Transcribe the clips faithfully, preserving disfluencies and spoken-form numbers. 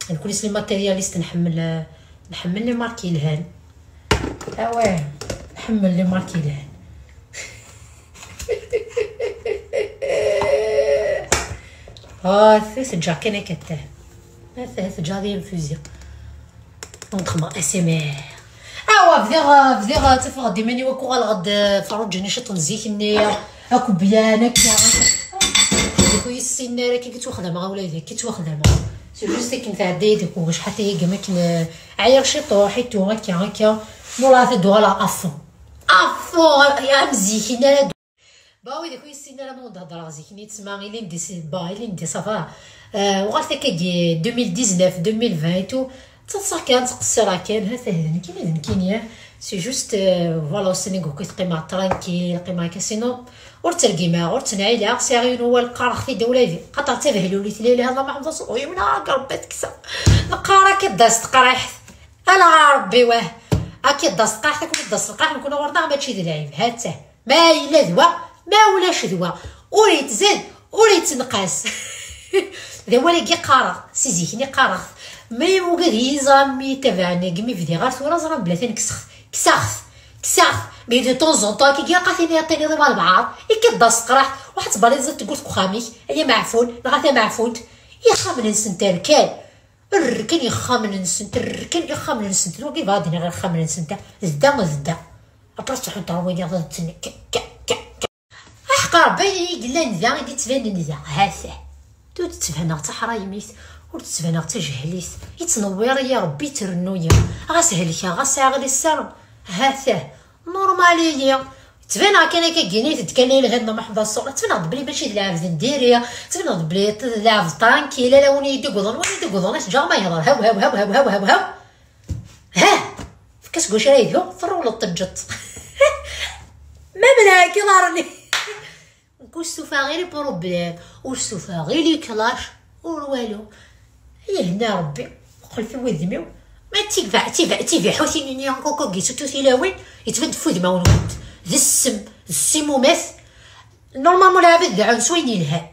Nekkni s les matérialistes nḥemmel, nḥemmel les marques yelhan. Awah, nḥemmel les marques yelhan. Ah, teǧǧa kan akka tah. Teǧǧa di infusion. Nxemmeɣ A S M R. Awa, bdiɣ, bdiɣ ttafeɣ-d iman-iw akk uɣaleɣ-d, eh, ferruǧ-nni ciṭ n zik-nni, akk byan akka. Ur yessinen ara akka i ttwaxdameɣ, a wladi, akka i ttwaxdameɣ. C'est juste akken tɛedda-yi-d akk wacḥal tayagi am akken, eh, ɛyiɣ ciṭuḥ, itu, akka, akka. Nura ad d-uɣaleɣ à fond. À fond, am zik-nni ara d-, ba, wid akk yessinen ara ma ur d-hedreɣ zik-nni, tma, ilindi si, ba, ilindi ça va. Eh, uɣal takkagi deux mille dix-neuf, deux mille vingt et tout. Ttaḍsaɣ kan, ttqeṣṣireɣ kan, ha-t-ah d nekkini, d nekkini, ah. C'est juste, euh, voilà, ussan-agi akk i teqqimeɣ tranquille, qqimeɣ akka, sinon, ur ttergimeɣ, ur ttnɛileɣ, sɛiɣ yiwen wawal qqareɣ-t-id a wladi, xaṭer d tabehlulit, la ilaha illallah Muḥemmed Rasul, oh, yemneɛ, a Rebbi, ad t-kkseɣ. Neqqar akka d-as teqriḥt, ala a Rebbi, wah, akka d-as teqriḥt, akka d-as teqriḥt, nekkni ɣur-neɣ mačči d lɛib, ha-t-ah. Ma yella d wa, ma ulac d wa, ur yettzad, ur yettenqas. D awal-agi qqareɣ, si zik-nni qqareɣ-t. Ma ugad-iyi ẓran mi tabaɛen, agi mi bdiɣ ɣer tura, ẓran belli atan kkseɣ-t, kkseɣ-t, kkseɣ-t. Mais de temps en temps, akka ilaq ad tiniḍ, tiniḍ i walbeɛḍ, ikka-d d aseqraḥ, ruḥ ad tbaliẓeḍ tewwurt deg uxxam-ik, ay ameɛfun, neɣ a tameɛfunt, ixxamen-nsent rkan. Rkan ixxamen-nsent, rkan ixxamen-nsent, d wagi bɣa ad iniɣ ixxamen-nsent, d da, d da. Après, ttruḥunt ɣer win iḍen, ttnni, k-, k-, k-. Aḥeqq Rebbi i yellan da, i d-ittbanen da, ha-t-ah. Ur d-ttbaneɣ d taḥraymit, ur d-ttbaneɣ d tajehlit. Ittnewwir-iyi Rebbi, ittrennu-yi. Ɣas helkeɣ, ɣas sɛiɣ liser, ha-t-ah. Normal-iyi. Ttbaneɣ kan akka, gginit-d kan i lehna ma ḥdaṣ ṣṣura. Ttbaneɣ-d belli mačči d lɛebd n diri. Ttbaneɣ-d belli d lɛebd tranquille, ala win i yi-d-igwḍen, win i yi-d-igwḍen, ad t-ǧǧeɣ ma yehḍer. Haw, haw, haw, haw, haw, haw, haw. Ha! Fek-as deg wacu ara yedhu, terwleḍ teǧǧeḍ. Ma mlak iḍarren-ik. Nekk ur stufaɣ i les problèmes, ur stufaɣ i les clashs, ur walu. Yehna Rebbi, qqlet i wudem-iw. Ma d tibeɛ-, tibeɛ-, tibiḥutin-nni, koko, gisutu tilawin, yettban-d f udmawen-nkent. D ssem, d ssimumat. Normalement, lɛebd deɛɛun s wayen yelhan.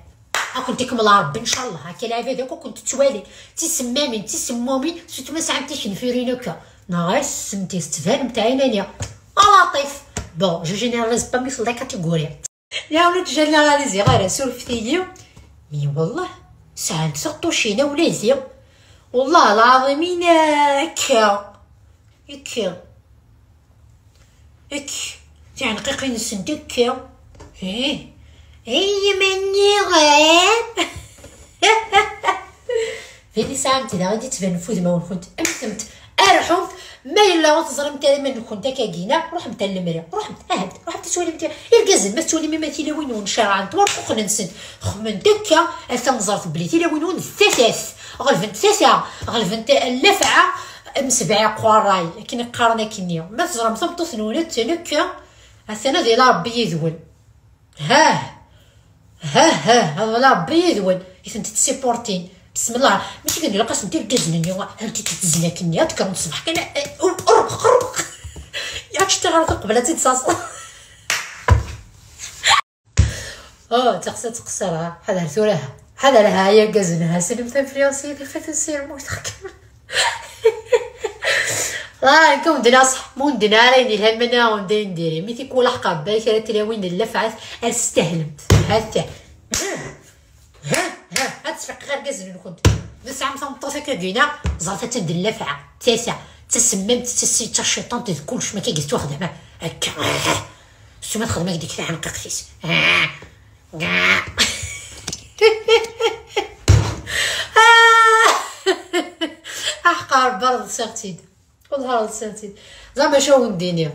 Ad kent-ikemmel Rebbi, ncallah. Akka lɛebd akk ad kent-ttwalin. D tisemmamin, d tisemmumin, surtout ma sɛant tikenfirin akka. Neɣ ssem tettbanemt ɛinani. A Laṭif. Bon, je généralise pas, mais la catégorie. Yaw, ur ttjaleɣ ara, surfet-iyi. Mi wallah, sɛant tiṭṭucin a wladi. Wallah lɛaḍim, akka, akka, akka, tiɛenqiqin-nsent akka. Ih, ay, iman-nniɣen. D ayen i sɛant da i d-ittbanen f udmawen-nkent. Mmtemt, rḥumt, ma yella ur teẓrimt ara iman-nkent akkagina, ruḥemt ar lemri, ruḥemt, ahat, ruḥemt ad twalimt irgazen, ma tettwalim ima tilawin-nwen cerɛent, warquqen-nsent, xedment akka, atan ẓret belli tilawin-nwen d tatat, ɣelbent tata, ɣelbent llafɛa, msebɛiq ṛṛay, akken i qqaren akkenni. Ma teẓram tameṭṭut-nwen attan akka, atan ad yili Ṛebbi yid-wen. Hah, hah, hah, ala Ṛebbi yid-wen, i tent-tessipurtin. Bismillah, mačči kan ilaq ad sent irgazen-nni, ha-tent-id tetteznak-nni, ad d-kkrent ṣṣbeḥ kan, eh, ur-, ur-, ur-, ad teččeḍ ɣer uqbel ad tt-id-taseḍ. Oh, ttaqsa ttqeṣṣer, ha. Ḥader tura, ha. Ḥader, ha, ay argazen, ha, slimt influencer, il fait aussi le mot. Ah, nekk ur medden ara ṣṣeḥ, ma ur medden ara ayen yelhan, ma nniɣ-awen-d ayen diri. Mi tikwal aḥeqq Rebbi, kra tilawin n llafɛat, ad stahlemt. Ha-t-a. Ha, ha, ad tfeqq ɣer irgazen-nkent. Ma tesɛam tameṭṭut akka dina, ẓret attan d llafɛa, d tasa, d tasemmamt, d tasi, d taciṭant, d kullec, ma akka i tettwaxdam. Akka, ha. Ssuma txedem ak deg taɛenqiqt-is. Ha. Aḥeqq Rebbi, ḍsiɣ-tt-id. Wellah ḍsiɣ-tt-id. Ẓer maca wen-d-iniɣ.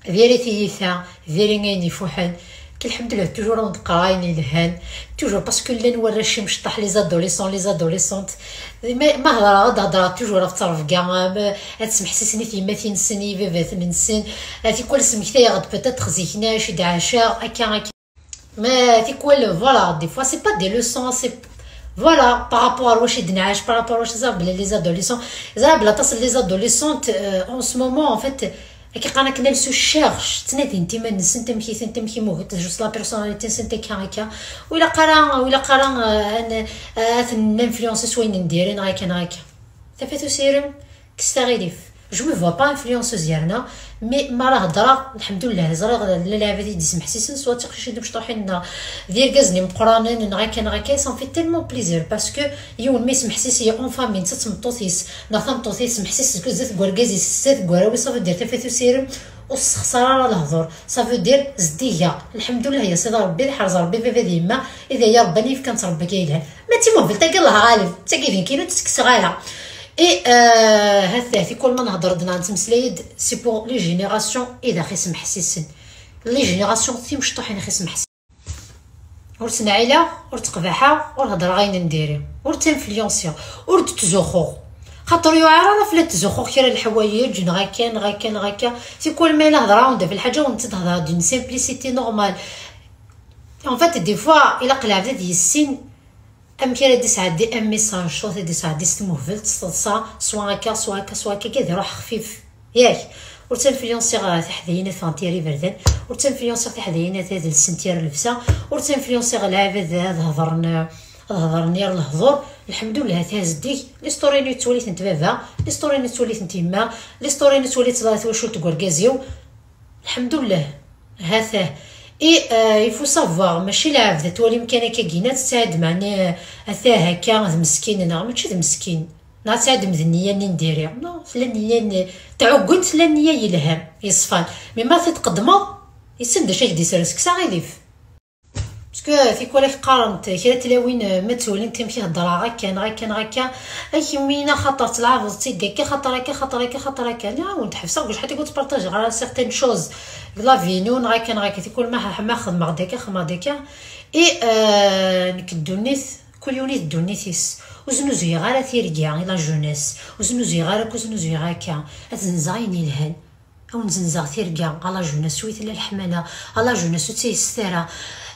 Diri tiyita, diri ayen ifuḥen. Lḥemdullah, toujours ad wen-d-qqareɣ ayen yelhan. Toujours, parce que llan warrac imecṭaḥ, les adolescents, les adolescentes. Ma, ma hedreɣ, ad hedreɣ toujours ɣef ttrebga, ma ad smeḥsisen i tyemmatin-nsen, i baba-tsen. Tikwal smektayeɣ-d peut-être zik-nni acu i d-ɛaceɣ, akka, akka. Mais tikwal, voilà, des fois, c'est pas des leçons, c'est, voilà, par rapport à wacu i d-nɛac, par rapport à wacu ẓer belli les adolescents, ẓer belli aṭas n les adolescentes, euh, en ce moment, en fait, Akka qqaren akken, elles se cherchent, ttnadint iman-nsent, amek itent, amek imugent, juste la personnalité-nsent akka, akka. Ur ilaq ara, ur ilaq ara, euh, ad n-, ad ten-influencer s wayen n diri, neɣ akka, neɣ akka. Tafat usirem, kkes taɣilif. Je me vois pas influenceuse yerna, mais ma ara hedreɣ, lḥemdullah, ẓriɣ llan lɛibad i d-ismeḥsisen, soit d tiqcicin timecṭuḥin, neɣ d irgazen imeqqranen, neɣ akka, neɣ akka, ça me fait tellement plaisir, parce que yiwen ma yesmeḥsis-iyi en famille, netta d tmeṭṭut-is, neɣ tameṭṭut-is, yesmeḥsis seg zdat n wergaz-is, seg zdat n warraw-is, ça veut dire tafat usirem, ur ssexṣar ara lehdur, ça veut dire zeddigeɣ. Lḥemdullah ya Sidi Ṛebbi, ad ḥerz Ṛebbi baba d yemma, i d aya Ṛebbi i yefkan ttṛebga yelhan. Ma d timuhbelt-agi, Allah ɣaleb, d tagi d nekkini, ur tt-ttekkseɣ ara. Et, euh, ha-t-ah, tikwal ma nhedder-d neɣ nettmeslay-d, c'est pour les générations i d ax-ismeḥsisen. Les générations timecṭuḥin ax-ismeḥsisen. Ur ttneɛɛileɣ, ur ttqebaḥeɣ, ur heddreɣ ayen n diri, ur ttinfluensiɣ, ur d-ttzuxxuɣ. Xaṭer yuɛer ara fell-i ad ttzuxxuɣ kra n leḥwayeǧ, neɣ akka, neɣ akka, neɣ akka. Tikwal ma yella hedreɣ-awen-d ɣef lḥaǧa, wen-tt-id-hedreɣ d'une simplicité normale. En fait, des fois, ilaq lɛebd ad yissin amek ara d-isɛeddi un message, soit ad d-isɛeddi s tmuhbelt, s teḍsa, soit akka, soit akka, soit akka, ad iruḥ xfif. Yak, ur ttinfluensiɣ tiḥdayin ad ffɣent yir iberdan, ur ttinfluensiɣ tiḥdayin ad ad lsent yir llebsa, ur ttinfluensiɣ lɛibad ad hedren, ad hedren yir lehdur. Lḥemdullah, ha-t-ah zeddig, l'histoire-inu yettwali-tent baba, l'histoire-inu yettwali-tent yemma, l'histoire-inu yettwali-tt la twacult n wergaz-iw. Lḥemdullah. Ha-t-ah. Et, euh, il faut savoir, mačči lɛebd ad twalim kan akka gina, tettɛid, meɛni, euh, atah akka d meskin, neɣ mačči d meskin. Neɣ ad tɛedem d nniya-nni n diri. Non, tella nniya n tɛuggent, tella nniya yelhan, yeṣfan. Mais ma t-id-tqeddmeḍ, yessen d acu ak-d-isers, kkes aɣilif. Parce que tikwal ak qqarent kra tlawin, euh, ma ttwalint amek i heddreɣ akka, neɣ akka, neɣ akka, ak mi axaṭer tleɛbeḍ-tt-id akka, xaṭer akka, xaṭer akka, xaṭer akka. Nniɣ-awen-d ḥebseɣ deg wacḥal tikwal ttpartajeɣ ara certaines choses deg la vie-inu, neɣ akka, neɣ akka. Tikwal ma, ma xedmeɣ-d akka, xedmeɣ-d akka. Et, euh, nekk ddunit, kul yiwen i d ddunit-is. Ur znuzuyeɣ ara tirga i la jeunesse. Ur znuzuyeɣ ara akk, ur znuzuyeɣ akka. Ad zenzeɣ ayen yelhan. Ad wen-zenzeɣ tirga, a la jeunesse, wi tella leḥmala, a la jeunesse, ur ttayset ara.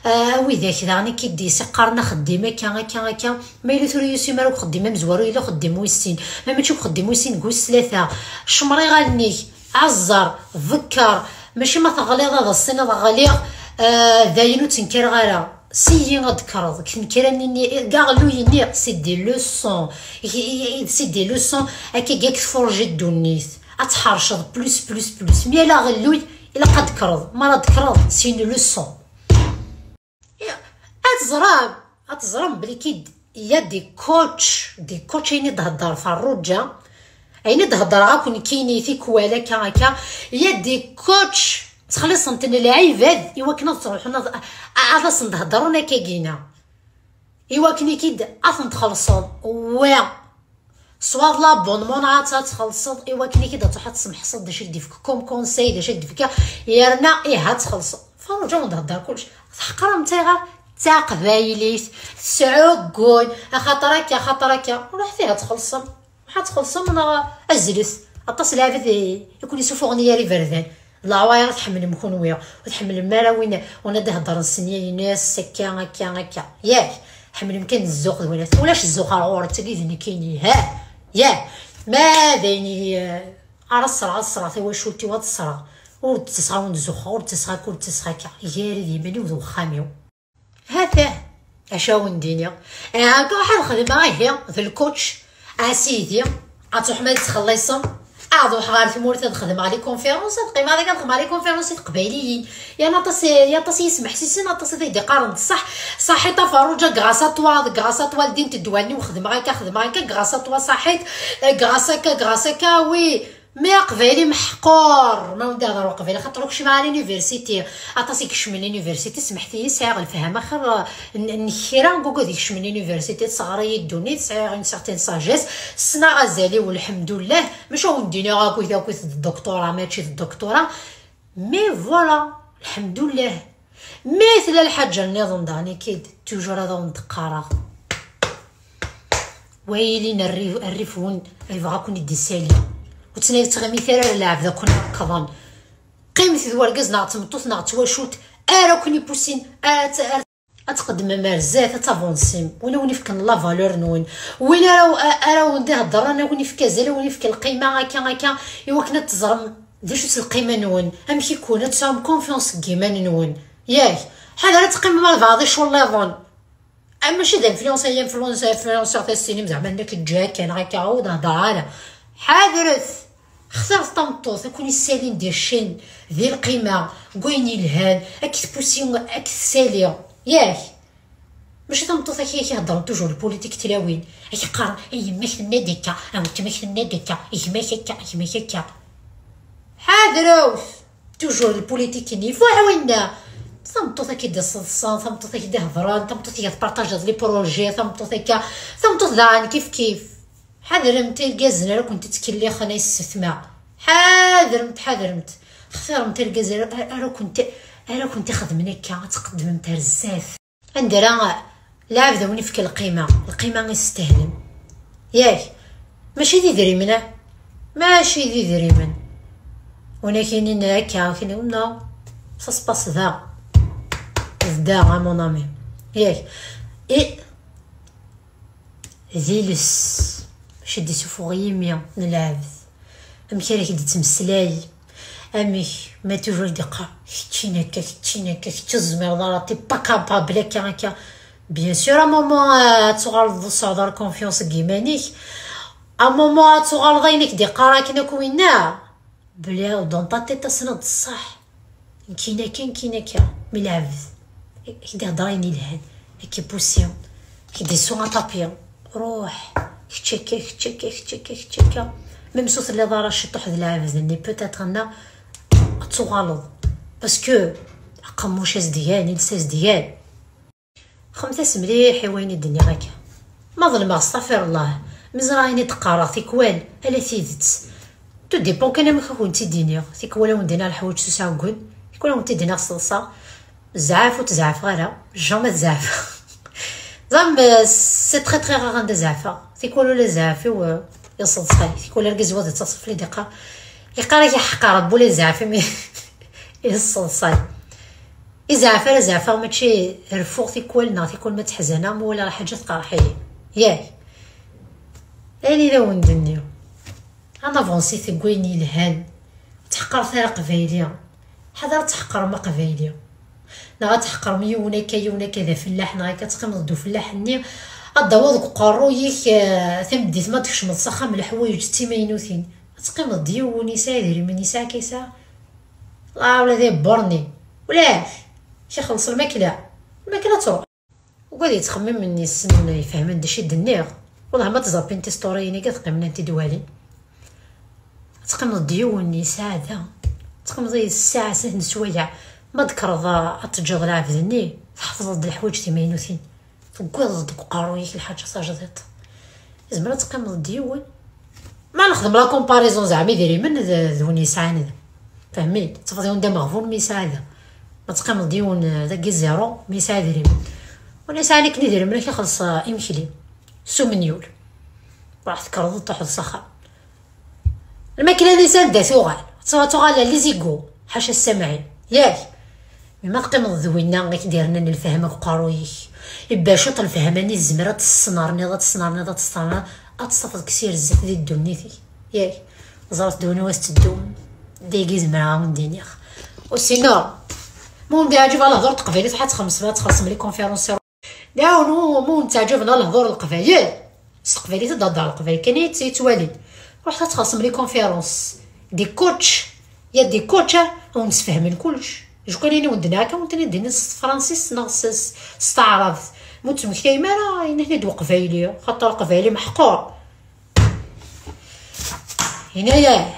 Ah, a widak daɣen i k-id-yesiqqaren axeddim akka, akka, akka. Ma yella tura yusim ara uxeddim amezwaru, yella uxeddim wis sin. Ma mačči uxeddim wis sin, deg wis tlata. Cemmer iɣallen-ik, ɛezzer, ḍekker. Mačči ma teɣliḍ ad as-tiniḍ ɣliɣ, ah, dayen ur ttenkareɣ ara. Seyyi ad d-kkreḍ, deg tnekra-nni, deg aɣelluy-nni, c'est des leçons. I, i, i, c'est des leçons, akka, akka tfurji ddunit. Ad tḥerceḍ plus, plus, plus. Mi ala aɣelluy, ilaq ad d-kkreḍ. Mi ara d-kkreḍ, c'est une leçon. Ad teẓrem, ad teẓrem belli kid, il y a des coachs, des coachs, ayen i d-hedder Ferruǧa, ayen i d-heddreɣ akk nekkini tikwal akka, akka, il y a des coachs ttxelliṣen-ten lɛibad i wakken ad ttruḥun ad, ad asen-d-heddren akka gina. I wakken i kid ad ten-txellṣeḍ. Wa. Soit d l'abonnement neɣ ad tt-, ad txellṣeḍ i wakken i kid ad truḥ ad tsemḥseḍ d acu i k-d-ifka comme conseil, d acu i k-d-ifka, yerna ih ad txellṣeḍ. Ferruǧa wen-d-hedder kullec. Tḥeqremt ayɣer? D taqbaylit, tesɛuggun, axaṭer akka, axaṭer akka. Ruḥet ih ad txellṣem. Ruḥ ad txellṣem neɣ azlet. Aṭas n lɛibad i, i ken-isufuɣen i yir iberdan. D leɛwayar i tḥemmlem kunwi, ur tḥemmlem ara win, win ad d-iheddren s nniya-ines, akka, akka, akka. Yak, tḥemmlem kan zzux d winat. Ulac zzux ar ɣur-i, d tagi d nekkini, ha? Yak, ma d ayen i, ara ṣṣreɣ, ad ṣṣreɣ tawacult-iw, ad ṣṣreɣ. Ur d-ttaseɣ, ur d-ttzuxxuɣ, ur d-ttaseɣ akka, ur d-ttaseɣ akka. Gar-i d yiman-iw d uxxam-iw. Ha-t-ah, acu ad wen-d-iniɣ? Eh, akka ruḥ ad xedmeɣ, ihi, d lkuč, a sidi, ad truḥem ad txelliṣem, ad ruḥeɣ ɣer tmurt ad xedmeɣ les conférences, ad qqimeɣ dagi ad xedmeɣ les conférences i teqbayliyin. Yan aṭas, yan aṭas i yismeḥsisen, aṭas i d-iqqaren d ṣṣeḥ, ṣaḥit a Ferruǧa, grâce à toi, grâce à toi ldint ddwa-nni, u xedmeɣ akka, xedmeɣ akka, grâce à toi, ṣaḥit, eh, grâce akka, grâce akka, oui. Mais aqbayli meḥqur, ma wen-d-ihder uqbayli, xaṭer ur kecmeɣ à l'université. Aṭas i kecmen l'université, smeḥt-iyi, sɛiɣ lefhama xir n, n kra n wagad ikecmen l'université, tesɣer-iyi ddunit, sɛiɣ une certaine sagesse, ssneɣ azal-iw, lḥemdullah, maca ur d-iniɣ akkit, akkit d doctorat, mačči d doctorat. Mais voilà, lḥemdullah. Mais tella lḥaǧa nniḍen daɣen i k-id, toujours ad awen-d-qqareɣ. Wa yilin rrif, rrif-wen, yebɣa ad ken-id-isali. Ur ttnal-, ttɣimit ara ar lɛebd ad ken-rekḍen. Qqimet d wergaz neɣ d tmeṭṭut neɣ d twacult, ara ken-ipusin, ara t-, ara ad tqeddmem ar zdat, ad tavansim. Win a wen-ifken la valeur-nwen. Win ara, ara wen-d-iheddren, a wen-ifk azal, a wen-ifk lqima, akka, akka, i wakken ad teẓrem D acu-tt lqima-nwen? Amek i-ken ad tesɛum confiance deg yiman-nwen? Yak, ḥader ad teqqimem albaɛḍ iculliḍen. Am mačči d influencer, influencer, influencer, tessinim zeɛma nekk ǧǧiɣ akka neɣ akka, ur d-heddeṛ ara. Ḥadret! Xtiret tameṭṭut ad ken-issalin di ccen, di lqima, deg wayen yelhan, ad k-tpusi, ad k-tessali. Yak! Mačči tameṭṭut ak-, ak-iheddren toujours lpolitik tlawin. Ak-qqaren, ay yemma-k tenna-d akka, a weltma-k tenna-d akka, gma-k akka, gma-k akka. Ḥadrewt! Toujours lpolitik-nni, ifuḥ winna! Tameṭṭut ak-id-iseḍsan, tameṭṭut ak-id-ihedren, tameṭṭut iga tpartajeḍ les projets, tameṭṭut akka, tameṭṭut daɣen kif kif. Ḥadremt irgazen ara kent-ttkellixen ay ssetma. Ḥadremt, ḥadremt. Xtiremt irgazen ara, ara kent-, ara kent-ixedmen akka, ad tqeddmemt ar zdat. Anda ara lɛebd a wen-ifk lqima, lqima i testehlem. Yak, mačči d idrimen, ah? Mačči d idrimen. Win ak-inin akka, ak-inin, non, ça se passe da. D da, a mon ami. Yak. I d iles, mačči d-isufuɣ yimi n lɛebd. Amek ara k-d-yettmeslay? Amek ma toujours d-iqqar, keččin akka, keččin akka, kečč ur tezmireḍ ara, t'es pas capable, akka, akka. Bien sûr, à un moment, euh, ad tuɣaleḍ ur tesɛuḍ ara confiance deg yiman-ik. À un moment, ad tuɣaleḍ ayen i k-d-iqqar akken akk winna. Belli dans ta tête tessneḍ ṣṣeḥ. Nekkini akka, nekkini akka. Mi lɛebd. Ak-d-ihedder ayen yelhan. Ak-ipusi. Ak-d-issu aṭapi. Ruḥ. Kečč akka, kečč akka, kečč akka, kečč akka. Même s ur telliḍ ara ciṭuḥ d lɛebd-nni, peut-être anna ad tuɣaleḍ. Parce que aqemmuc as-d-gan, iles as-d-gan. Xemt-as mliḥ i wayen i d-nniɣ akka. Ma ḍelmeɣ, staɣfirullah, mi ẓriɣ ayen i d-qqareɣ tikwal, ala tidet. Tout dépend kan amek ad kent-id-iniɣ. Tikwal ad wen-d-iniɣ leḥwayeǧ s usɛeggun, tikwal ad wen-t-id-iniɣ s teḍsa. Zɛaf ur tzeɛfeɣ ara, jamais ad zeɛfeɣ. Ẓem, c'est très très rare anda zeɛfeɣ. Tikwal ula zeɛf-iw, eh, iseḍsay. Tikwal argaz wa d ttaṣef li d-iqqar. Iqqar-ak iḥeqq Rebbi ula zeɛf imi iseḍsay. Izeɛf ara zeɛfeɣ, mačči reffuɣ tikwal neɣ tikwal ma tteḥzaneɣ, ma walaɣ lḥaǧa tqerreḥ-iyi. Yak. Ayen i d awen-d-nniɣ. Ad navansit deg wayen yelhan. Ur tḥeqqret ara aqbayli. Ḥader ad tḥeqqrem aqbayli. Neɣ ad tḥeqqrem yiwen akka, yiwen akka d afellaḥ, neɣ akka ad teqqimeḍ d ufellaḥ-nni. Ad d-tawiḍ deg uqerruy-ik, eh, tameddit ma d-tkecmeḍ s axxam leḥwayeǧ d timaynutin. Ad teqqimeḍ d yiwen yesɛa idrimen, yesɛa akka yesɛa. Ula d borni. Ulac. Ixelleṣ lmakla. Lmakla ad truḥ. Ugad yettxemmimen yessen yefhmen d acu i d-nniɣ. Wellah ma tẓappin tisṭuriyin-agi ad qqimen ad tent-id-walin. Ad teqqimeḍ d yiwen yesɛa da. Ad teqqimeḍ yid-s ssaɛa, snat n sswayeɛ. Ma d-kkreḍ ad teǧǧeḍ lɛebd-nni, tḥefḍeḍ-d leḥwayeǧ timaynutin. Tewwiḍ-d deg uqerruy-ik lḥaǧa tajdiṭ. Izmer ad teqqimeḍ d yiwen. Ma nexdem la comparaison zeɛma idrimen d, d win yesɛan da. Fehmin? Tafeḍ yiwen d ameɣbun mi yesɛa da. Ma teqqimeḍ d yiwen, eh, dagi zéro mi yesɛa idrimen. Win yesɛan akken idrimen ad k-ixelleṣ, eh, imekli. S umenyul. Ruḥ tekkreḍ ad truḥeḍ s axxam. Lmakla-nni s anda tuɣal? Ad tuɣal les égaux, ḥaca ssamɛin. Yak? Mi ma teqqimeḍ d winna i k-d-yernan lefhama deg uqerruy-ik, ibba ciṭ lefhama-nni tezmer ad tessenrniḍ, ad tessenrniḍ, ad tessenrniḍ, ad testafeḍ deg sir zdat di ddunit-ik. Yak? Ẓret ddunit wa s-teddum, dagi zemreɣ ad wen-d-iniɣ. U sinon, ma wen-d-iɛǧeb lehdur n teqbaylit, ad txellṣem, ad txellṣem les conférences. Daɣen, ma wen-ttaɛǧaben lehdur n leqbayel, s teqbaylit ad d-hedder leqbayel kan i tt-, i ttwalin. Ruḥet ad txellṣem les conférences. Des coachs, ya des coachs, ah, ad wen-sfehmen kullec. Ju kan ayen i wen-d-nniɣ akka, wen-ten-id-inin s tefransist neɣ s, s, s taɛrabt. Ma ur ttmektayem ara, ini-ten-id uqbayli, xaṭer aqbayli meḥqur. Yenna-yak.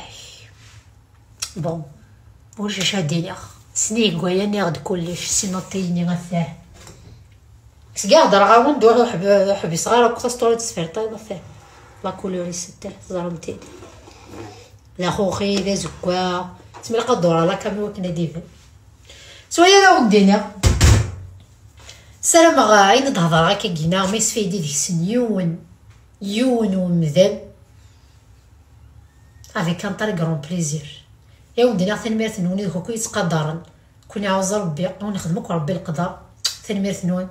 Bon, ulac acu ad d-iniɣ. Snig waya nniɣ-d kullec, sinon tayni atah. Seg i heddreɣ-awen-d, ur ḥb-, ur ḥbiseɣ ara akk tasṭuri d tesfirṭ, atah. La couleur-is atah, teẓram-t-id. D axuxi, d azeggaɣ. Ttemlaq ad ddureɣ la cam i wakken ad d-iban. S waya ad awen-d-iniɣ. Ssarameɣ ayen i d-hedreɣ akka gina, ma yesfaydi deg-sen yiwen, yiwen umdan. Avec un très grand plaisir. I awen-d-iniɣ tanemmirt-nwen i akk yettqadaren. Kun iɛawez Rebbi, ad wen-ixdem akk Rebbi leqder. Tanemmirt-nwen.